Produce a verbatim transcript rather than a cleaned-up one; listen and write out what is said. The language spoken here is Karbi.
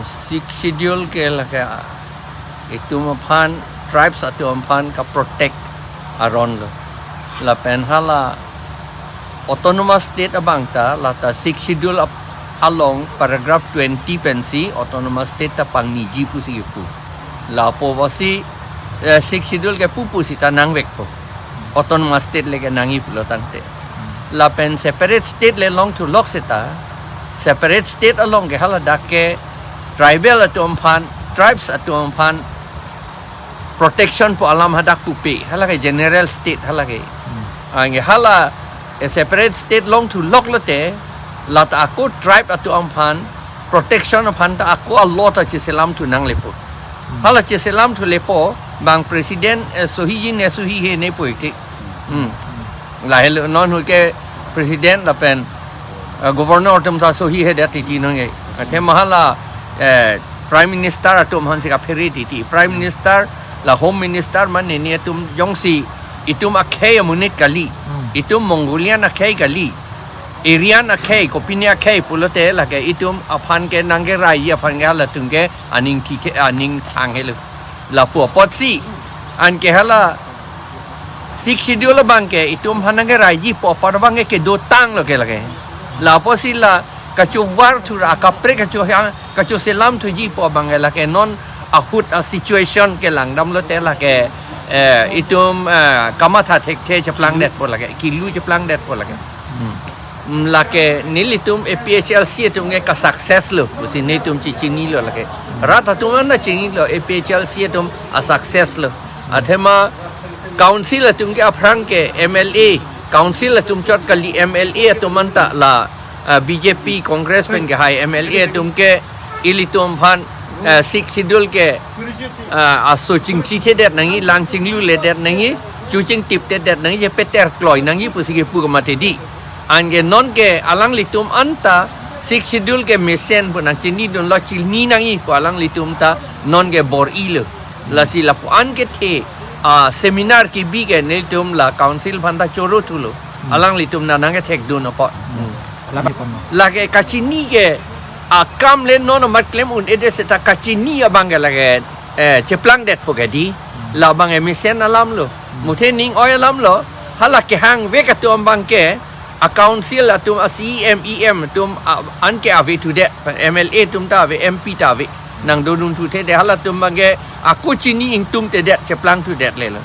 Sixth Schedule ke lake, ah, itum aphan, tribes atum aphan kaprotect aron lo. Lapen hala autonomous state abang ta, lata Sixth Schedule ap-, along paragraph twenty pensi autonomous state ta pangniji pusi kipu. Lapu pusi, eh, Sixth Schedule ke pupu sita nangvekpo. Autonomous state le kenangji pulo tangte. Lapen separate state le longthu lok seta, separate state along ke haladak ke tribal atum aphan, tribes atum aphan protection pu alam hadak pupe, hala ke general state hala ke. Anke hala, eh, separate state longthu lok lote, lata ako tribe atum aphan protection aphan ta ako a-law ta cheselamthu nanglepo. Hala cheselamthu lepo, bang president, eh, sohiji ne sohihe ne pu iti. Hmm. Lahelo non hu ke president lapen, eh, governor atum ta sohihedet titi nonge. Athema hala, eh, prime minister atum aphansi kaphere titi. Prime minister la home minister mane ni atum jongsi itum akhei amonit kali. Hmm. Itum Mongolian akhei kali. Aryan akhei, kopine akhei pulote lake itum aphan ke nangkeraiji aphan ke halatum ke aning thithe, aning thanghelo. Lapu apotsi, anke hala Sixth Schedule abang ke itum aphan nangkeraiji pu apot abang ke kedotanglo ke lake. Lapusi la kachovar thura, kaprek kachohang, kachoselamthuji pu abang ke lake non ahut a-situation ke langdamlote lake, eh, itum, eh, kamatha thekthe cheplangdetpo lake, kilu cheplangdetpo lake. Hmm. Hmm, lake nelitum A P H L C atum ke ka-success lo, pusi nelitum chechinilo lake. Rat atum anta chinilo, A P H L C atum a-success lo. Athema council atum ke aphrang ke M L A, council atum chot kali, M L A atum anta la, ah, B J P, Congress pen kehai M L A atum ke ilitum aphan, ah, Sixth Schedule ke, ah, aso chingchithedet nangji, lang chingluledet nangji, chuchingtiptedet nangji, chepeterkloi nangji pusi kipu kamatha di. Anke non ke alanglitum anta Sixth Schedule ke mesen pu nangchinidunlo, chini nangji pu alanglitum ta non ke bor-ilo. Lasi lapu-an kethe, ah, seminar kebi ke nelitum la council aphan ta choro thulo. Hmm. Alanglitum nang nangkethekdun apot. Hmm. Labi kono. Lake kachini ke akam le non amat klem un-edet seta kachini abang ke lake, eh, cheplangdetpo ke di. Hmm. Labang ke mesen alamlo. Hmm. Muthe ning oi alamlo. Hala kehangvek atum abang ke a-council atum, a-C E M, E M atum, a, anke ave thudet, M L A atum ta ave, M P ta ave. Nangdodun thuthedet, halatum abang ke ako chini ingtungtedet, cheplangthudet lelo.